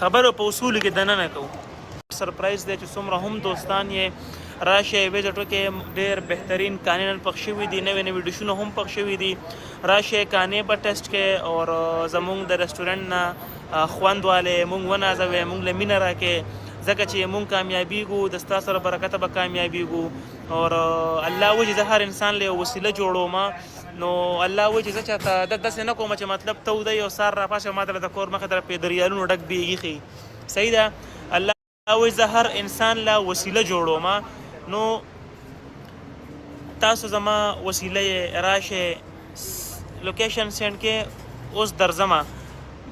خبرو په اصولو کې دننه کوو. سرپرایز دی چې څومره هم دوستان یې راشئ ویزټ وکړئ، ډیر بهترین کانې نن پخ شوي دي، نوې نوې ډشونه هم پخ شوي دي. راشئ کانې به ټیسټ کړئ او زمونږ د رستورانت نه خوند والے مونږ ونازوي، مونږ له مینه راکړئ، ځکه چې مونږ کامیابیږو د ستاسو له برکته به کامیابیږو. او الله وایي چې زه هر انسان له یو وسیله جوړوم، نو الله وایي چې زه چاته د داسې نه کوم چې مطلب ته وده یو سار راپاسې او ما ته د کور مخې ته په دریالونو ډک بیږي خي. صحیح ده، الله وایي زه هر انسان له وسیله جوړوم، نو تاسو زما وسیله یې، راشئ لوکیشن سینډ کې اوس درځمه.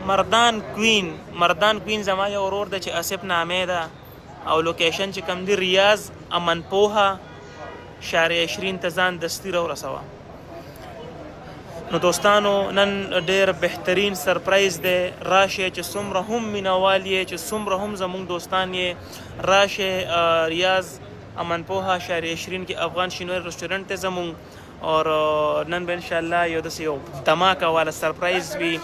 مردان کوین، مردان کوین زما یو ورور دی چې آصف نامې ده، او لوکیشن چې کوم دی ریاض امن پوها شارع 20 ته ځان دستي راورسوه. نو دوستانو نن ډیر بهترین سرپرایز دی، راشئ چې څومره هم مینوال یې، چې څومره هم زموږ دوستان یې، راشئ ریاض امن پوها شارع 20 کې افغان شینواری رستورانت ته زموږ. اور نن به ان شاء الله یو داسې یو دماکه والا سرپرایز وي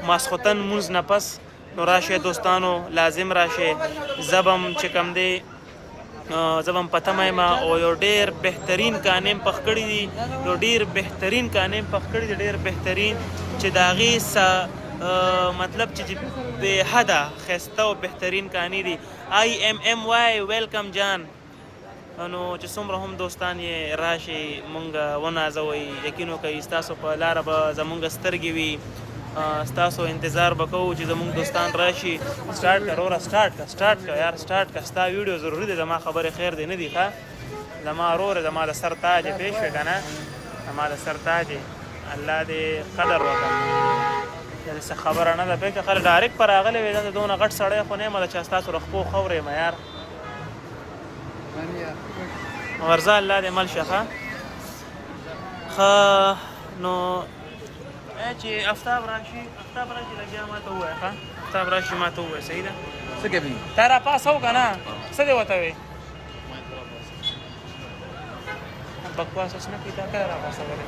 ماسخوتن مونځ نه پس. نو راشئ دوستانو، لازم راشئ، زبم چې کوم دی زبم په تمه یم. او یو ډیر بهترین کانې هم پخ کړي دي، یو ډیر بهترین کانې هم پخ کړي دي، ډیر بهترین چې د هغې څه مطلب چې بې حده ښایسته او بهترین کانې دي. آی ایم ایم وای ویلکم جان. نو چې څومره هم دوستان یې راشي مونږ ونازوئ، یقین وکړئ ستاسو په لاره به زمونږ سترګې وي، ستاسو انتظار به کوو چې زمونږ دوستان راشي. سټارټ کړه وروره، سټارټ کړه، سټارټ کړه یار، سټارټ کړه، ستا ویډیو ضروري ده، زما خبرې خیر دی نه دي. ښه زما ورور، زما د سر تاج یې، پوه شوې که نه؟ زما د سر تاج یې، الله دې قدر وکړه. داسې څه خبره نه ده، پوه شوې؟ خلک ډایرکټ په راغلی وې، دا دونه غټ سړی خو نه یم د چا ستاسو له خپو خورې یم یار. ورځه الله دې مل شه. ښه ښه نو چې افتاب راشي، افتاب راشي لګیا ما ته ووایه. ښه افتاب راشي ما ته ووایه. صحیح ده. څه کوي؟ تا را پاسو که نه؟ څه دې ورته وې؟ بکواس اوس نه کوي. تا کله را پاسولې؟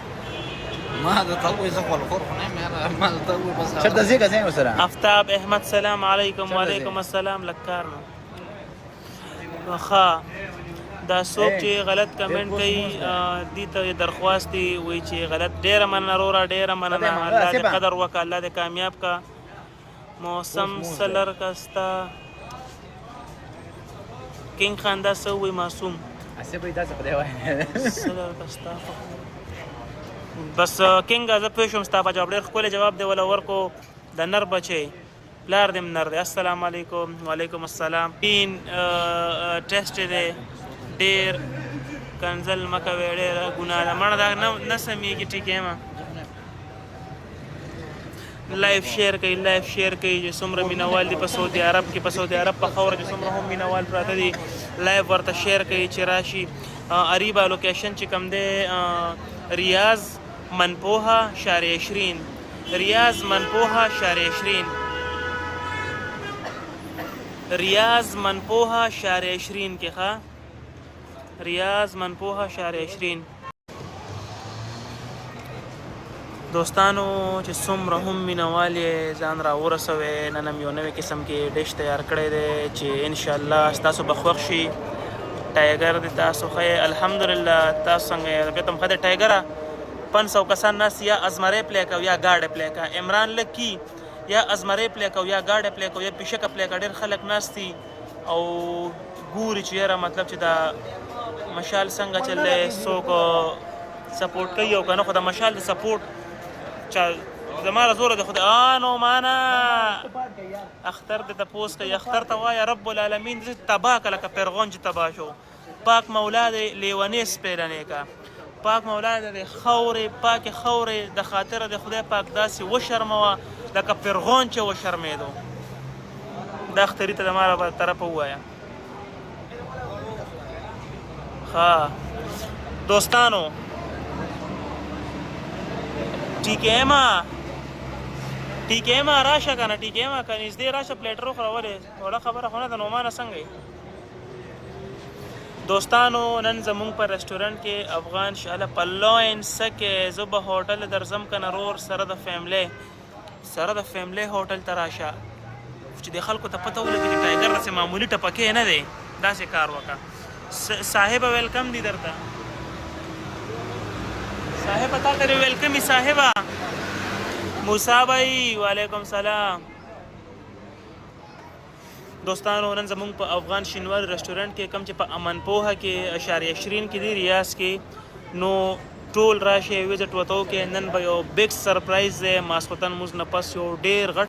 ما د ته وې، زه خپل خور خو نه یم یاره، ما د ته وې بس. چېرته ځې که ځې ورسره؟ افتاب احمد سلام علیکم. چېرته ځې؟ وعلیکم السلام. لکار نو ښه دا څوک چې غلط کمنټ کوي دي ته درخواست دی وایي چې غلط. ډیره مننه وروره، ډیره مننه، الله دې قدر وکړه، الله دې کامیاب کا. موسم سلر کستا کینګ خان دا څه وایي معصوم؟ هسې به یې داسې خدای وایي. سلر کستا بس کینګ زه پوه شوم ستا په جواب، ډېر ښکلی جواب دی وله ورکو. د نر بچی پلار دې نر دی. السلام علیکم. وعلیکم السلام. تین ټیسټ دی، ډیر کنزل مکه وې، ډېره ګناه ده مړه، دا نه نه سمېږي. ټیک یم. لایف شیر کوي، لایف شیر کوي چې څومره مینوال دي په سعودي عرب کې، په سعودي عرب په خاوره چې څومره هم مینوال پراته دي، لایف ورته شیر کوي چې راشي. اریبا لوکیشن چې کوم دی ریاض منپوها شارع 20، ریاض منپوها شارع 20، ریاض منپوها شارع 20 کې. ښه ریاض منپوها شارع 20. دوستانو چې څومره هم مینوال یې ځان را ورسوي، نن هم یو نوی قسم کې ډش تیار کړی دی چې انشاءالله ستاسو به خوښ شي. ټایګر دی تاسو ښه یې؟ الحمدلله، تاسو څنګه یې؟ طبیعت هم ښه دی ټایګره؟ 500 کسان ناست، یا ازمرۍ پلی کوه یا ګاډی پلی کوه. عمران لکي یا ازمرۍ پلی کوه یا ګاډی پلی کوه یا پیشکه پلی کوه. ډېر خلک ناست دي او ګوري چې یاره مطلب چې دا مشال څنګه چل دی، څوک سپورټ کوي او که نه. خو د مشال د سپورټ چا زما له زوره د خدای نو معنا اختر د تپوس کوي. اختر ته وایه رب العالمین دې تباه کړه لکه فرعون چې تباه شو. پاک مولا دې لیونی سپیلنې کا، پاک مولا دې خاورې پاکې خاورې د خاطره د خدای پاک داسې وشرموه لکه فرعون چې وشرمېدو. دا اختري ته زما له طرفه ووایه. ښه دوستانو ټیک ایم، ټیک ایم راشه که نه؟ ټیک ایم که نږدې راشه، پلیټر وخوره. ولې وړه خبره خو نه ده. نعمانه څنګه یې؟ دوستانو نن زمونږ په رستورانت کې افغان شاله پلوین سکه. زه به هوټل درځم که نه رور؟ سره د فیملی، سره د فیملی هوټل ته راشه. خو چې د خلکو ته پته ولګي چې ټایګر داسې معمولي ټپکې نه دی، داسې کار وکړه. صاحب ویلکم دی درته. صاحب تا ته ویلکم صاحب. موسی بھائی وعلیکم سلام. دوستانو نن زمونږ په افغان شینوار رستورانت کې کوم چې په امن پوهه کې اشاریه شرین کې دی ریاض کې، نو ټول راشي وزټ وته کې. نن به یو بیگ سرپرایز دی، ماسخوتن موږ نه پس یو ډیر غټ